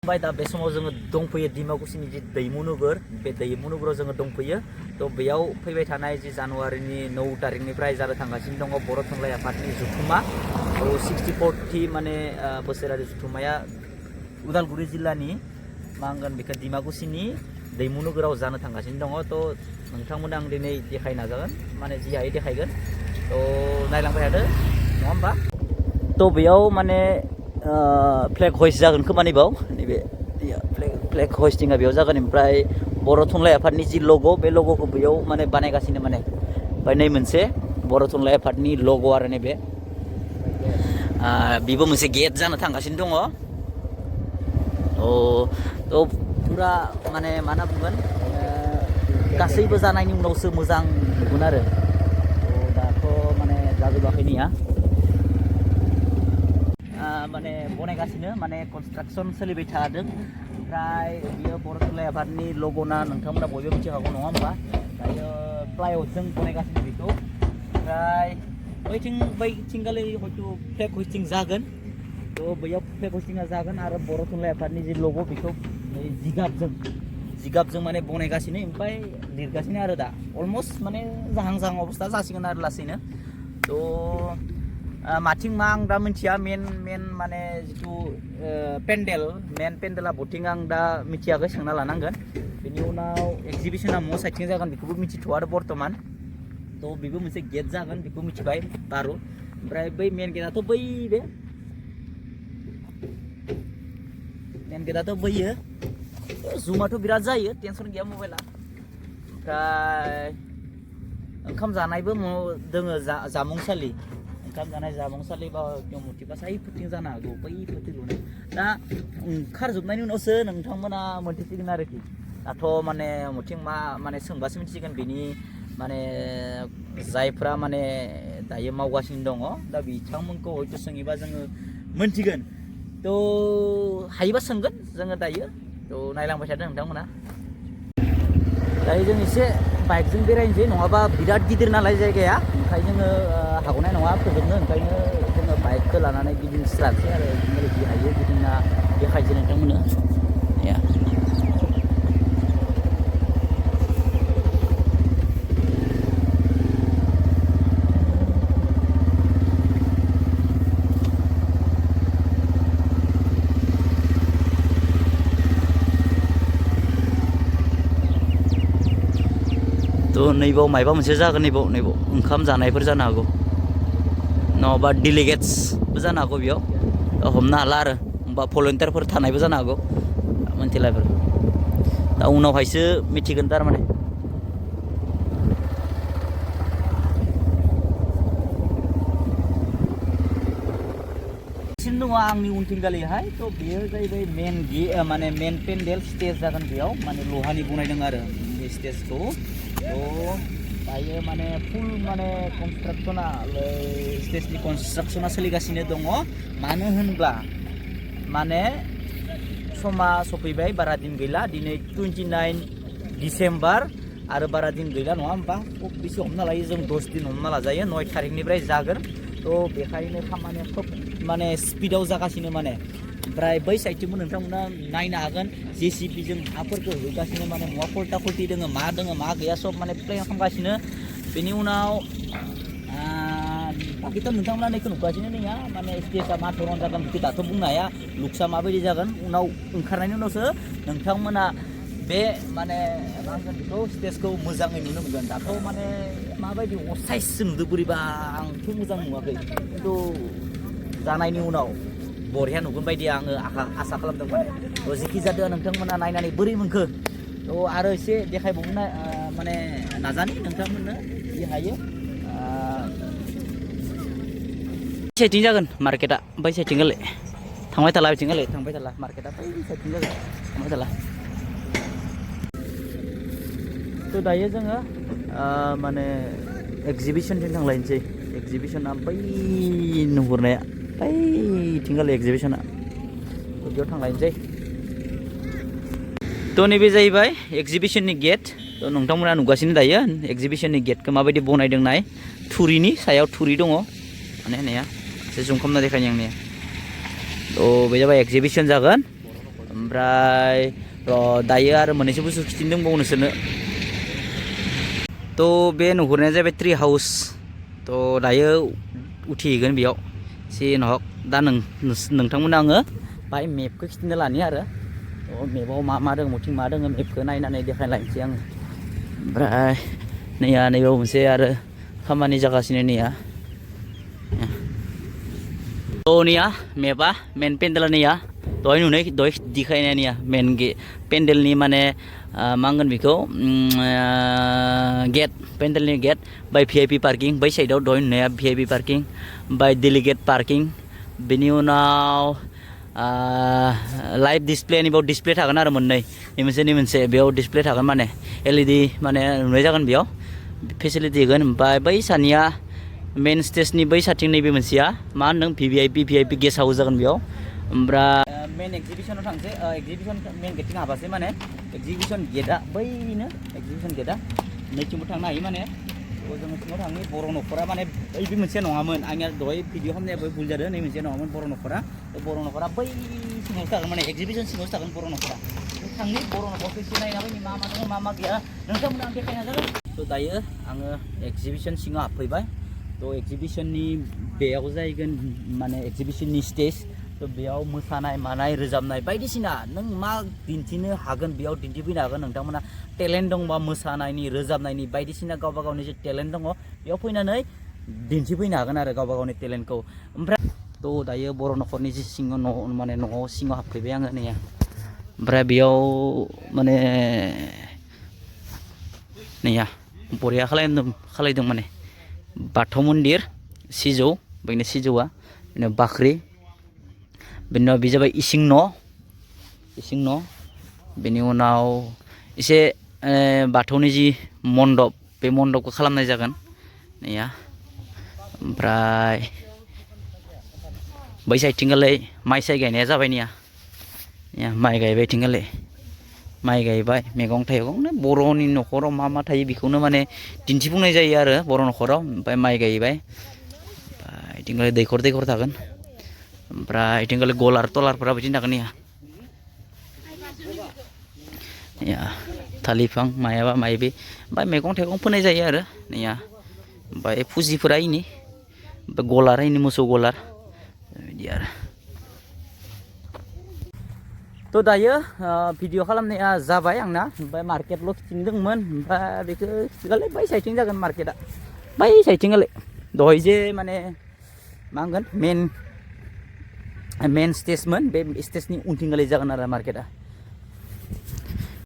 थांबाय दा बे समाव जोङो दंफैयो डिमाकुसिनि जि दैमु नोगोर बे दैमु नोगोराव जोङो दंफैयो थ' बेयाव फैबाय थानाय जि जानुवारिनि 9 तारिखनिफ्राय जानो थांगासिनो दङ बर' थुनलाइ आफादनि जथुम्मा 64थि माने बोसोरारि जथुम्माया उदालगुरि जिल्लानि मा होनगोन बेखौ डिमाकुसिनि दैमु नोगोराव जानो थांगासिनो दङ थ' नोंथांमोन आं दिनै देखाय नाजागोन माने जि हायो देखायगोन थ' नायलांबाय थादो नङा होमबा थ' बेयाव माने फ्लेग हइस्ट जागोन खोमा नैबाव नैबे फ्लेग हइस्टिंआ बेयाव जागोन ओमफ्राय बर' थुनलाइ आफादनि जि लग' बे लग'खौ बेयाव माने बानायगासिनो माने ओमफ्राय नै मोनसे बर' थुनलाइ आफादनि लग' आरो नैबे बेबो मोनसे गेट जानो थांगासिनो दङ थ' पुरा माने मा होनना बुंगोन गासैबो जानायनि उनावसो मोजां नुगोन आरो दाथ' माने जाजोबाखैनिया माने बनायगासिनो माने कनस्ट्राक्सन सोलिबाय थादों ओमफ्राय बियो बर' थुनलाइ आफादनि लग'ना नोंथांमोना बयबो मिथिखागौ नङा होमबा दायो प्लाइउडजों बनायगासिनो बेखौ ओमफ्राय बैथिंगालि हयथ' फ्लेग हइस्टिं जागोन थ' बैयाव फ्लेग हइस्टिंआ जागोन आरो बर' थुनलाइ आफादनि जि लग' बेखौ जिगाबजों माने बनायगासिनो ओमफ्राय लिरगासिनो आरो दा अलमस्ट माने जाहां अबस्था जासिगोन आरो लासैनो थ' माथिं मा आं दा मिथिया मेन माने जिथु मेन पेन्डेला बथिं आं दा मिथियाखै सोंना लानांगोन बेनि उनाव एक्जिबिसना म साइडथिं जागोन बेखौबो मिथिथ'आ आरो बर्थमान थ' बेबो मोनसे गेट जागोन बेखौ मिथिबाय बारु ओमफ्राय बै मेन गेटआथ' बै बे मेन गेटआथ' बैयो जुमाथ' बिराद जायो टेनसन गैया मबाइला ओमफ्राय ओंखाम जानायबो दोङो जामुंसालि ओंखाम जानाय जामुंसालि बा मुथिबा साइफोरथिं जानो हागौ बैफोरथिं लुनाय दा ओंखारजोबनायनि उनावसो नोंथांमोना मोनथिसिगोन आरोखि दाथ' माने मथिं मा माने सोंबासो मिथिसिगोन बेनि माने जायफ्रा माने दायो मावगासिनो दङ दा बिथांमोनखौ हयथ' सोङोबा जोङो मोनथिगोन थ' हायोबा सोंगोन जोङो दायो थ' नायलांबाय थादों नोंथांमोना दायो जों एसे बाइकजों बेरायनोसै नङाबा बिराद गिदिर नालाय जायगाया ओंखायनो जोङो हागौनाय नङा फोजोबनो ओंखायनो जोङो बाइकखौ लानानै गिदिंस्रानोसै आरो जि हायो गिदिंना देखायसै नोंथांमोननो थ' नैबाव मायबा मोनसे जागोन नैबाव ओंखाम जानायफोर जानो हागौ नङाबा डेलिगेट्सबो जानो हागौ बेयाव हमनो हाला आरो होमबा भलन्टियारफोर थानायबो जानो हागौ मोनथिलायफोर दा उनावहायसो मिथिगोन थारमाने दङ आंनि उनथिंगालिहाय थ' बेयो जाहैबाय माने मेन पेन्डेल स्टेज जागोन बेयाव माने लहानि बनायदों आरो बे स्टेजखौ थ' दायो माने फुल माने स्टेजनि कनस्ट्राक्सना सोलिगासिनो दङ मानो होनब्ला माने समा सफैबाय बारा दिन गैला दिनै 29 डिसेम्बर आरो बारा दिन गैला नङा होमबा खुब बेसे हमना लायो जों 10 दिन हमना लाजायो 9 तारिखनिफ्राय जागोन थ' बेखायनो खामानिया खोब माने स्पिडाव जागासिनो माने ओमफ्राय बै साइडथिंबो नोंथांमोना नायनो हागोन JCB जों हाफोरखौ होगासिनो माने मा फल्टा दोङो मा गैया सब माने प्लेन खालामगासिनो बेनि उनाव बाखिथ' नोंथांमोना नैखौ नुगासिनो नङा माने स्टेजआ मा धरन जागोन बेखौ दाथ' बुंनो हाया लुक्सआ माबायदि जागोन उनाव ओंखारनायनि उनावसो नोंथांमोना बे माने मा होनगोन बेखौ स्टेजखौ मोजाङै नुनो मोनगोन दाथ' माने माबायदि असाइससो नुदों बोरैबा आंथ' मोजां नुवाखै खिन्थु जानायनि उनाव बरिया नुगोन बायदि आङो आसा खालामदों माने थ' जेखि जादों नोंथांमोना नायनानै बोरै मोनखो थ' आरो एसे देखायबावनो माने नाजानि नोंथांमोननो जि हायो साइडथिं जागोन मार्केटआ बै साइडथिं गालाय थांबाय थाला मार्केटआ बै साइडथिं जागोन थांबाय थाला थ' दायो जोङो माने एक्जिबिसनथिं थांलायनोसै एक्जिबिसना बै नुहुरनाया बैथिं गालाय एक्जिबिसना बेयाव थांलायनोसै थ' नैबे जाहैबाय एक्जिबिसननि गेट थ' नोंथांमोना नुगासिनो दायो एक्जिबिसननि गेटखौ माबायदि बनायदों नाय थुरिनि सायाव थुरि दङ माने होनाया एसे जुम खालामना देखायनि आंनिया थ' बे जाबाय एक्जिबिसन जागोन ओमफ्राय र' दायो आरो मोननैसो बुस्थु खिथिनो दंबावो नोंसोरनो थ' बे नुहुरनाया जाबाय ट्रि हाउस थ' दायो उथिहैगोन बेयाव एसे नहक दा नोंथांमोननो आङो बाहाय मेपखौ खिथिनो लानि आरो मेपाव मा दङ मथिं मा दङ मेपखौ नायनानै देखायलायनोसै आङो ओमफ्राय नैया नैयाव मोनसे आरो खामानि जागासिनो नैया थ' नैया मेपआ मेन पेन्डेला नैया दहाय दिखायनाय नैया मेन पेन्डेलनि माने मा होनगोन बेखौ गेट पेन्डेलनि गेट बाय VIP पार्किं बै साइडआव दहाय नुनाया VIP पार्किं बाय डेलिगेट पार्किं बेनि उनाव लाइभ डिसप्लेनि बेयाव डिसप्ले थागोन आरो मोननै मोनसे बेयाव डिसप्ले थागोन माने LED माने नुनाय जागोन बेयाव फेसिलिटि होगोन ओमफ्राय बै सानिया मेन स्टेजनि बै साथिं नैबे मोनसेया मा होनदों VIP गेस्ट हाउस जागोन बेयाव ओमफ्राय मेन एक्जिबिसनाव थांसै एक्जिबिसन मेन गेटथिं हाबासै माने एक्जिबिसन गेटआ बैनो एक्जिबिसन गेटआ नैथिंबो थांनो हायो माने जोङो सिङाव थांनि बर' न'खरा माने बे मोनसे नङामोन आंनिया दहाय भिडिअ खालामनायाबो भुल जादों नै मोनसे नङामोन बर' न'खरा बै सिङावसो थागोन माने एक्जिबिसन सिङावसो थागोन बर' न'खरा थांनि बर' न'खरखौ एसे नायना फैनि मा दङ मा गैया नोंथांमोननो आं देखायना जागोन थ' दायो आङो एक्जिबिसन सिङाव हाबफैबाय थ' एक्जिबिसननि बेयाव जाहैगोन माने एक्जिबिसननि स्टेज थ' बेयाव मोसानाय मानाय रोजाबनाय बायदिसिना नों मा दिन्थिनो हागोन बेयाव दिन्थिफैनो हागोन नोंथांमोना टेलेन्ट दंबा मोसानायनि रोजाबनायनि बायदिसिना गावबा गावनि जे टेलेन्ट दङ बेयाव फैनानै दिन्थिफैनो हागोन आरो गावबा गावनि टेलेन्टखौ ओमफ्राय थ' दायो बर' न'खरनि जे सिङाव माने न'आव सिङाव हाबफैबाय आङो नैया ओमफ्राय बेयाव माने नैया बरिया खालायदों माने बाथौ मन्दिर सिजौ बेनो सिजौआ बिदिनो बाख्रि बेनि उनाव बे जाबाय इसिं न' बेनि उनाव एसे बाथौनि जि मन्दप बे मन्दपखौ खालामनाय जागोन नैया ओमफ्राय बै साइडथिंगालाय माइ गायनाया जाबाय नैया माइ गायबाय थिंगालाय माइ गायबाय मैगं थाइगं बर'नि न'खराव मा थायो बेखौनो माने दिन्थिफुंनाय जायो आरो बर' न'खराव ओमफ्राय माइ गायबाय ओमफ्राय बिथिंगालाय दैखर थागोन ओमफ्राय बिथिंगालाय गलार टलारफोरा बिदिनो थागोन नैया थालिर बिफां मायाबा मायबि ओमफ्राय मैगं थाइगं फोनाय जायो आरो नैया ओमफ्राय फुजिफोरा इनि ओमफ्राय गलार इनि मोसौ गलार बिदि आरो थ' दायो भिडिअ खालामनाया जाबाय आंना ओमफ्राय मार्केटल' खिथिदोंमोन ओमफ्राय बेखौ खिथिगालाय बै साइडथिं जागोन मार्केटआ बै साइडथिंगालाय दहाय जे माने मा होनगोन मेन स्टेजमोन बे स्टेजनि उनथिंगालाय जागोन आरो मार्केटआ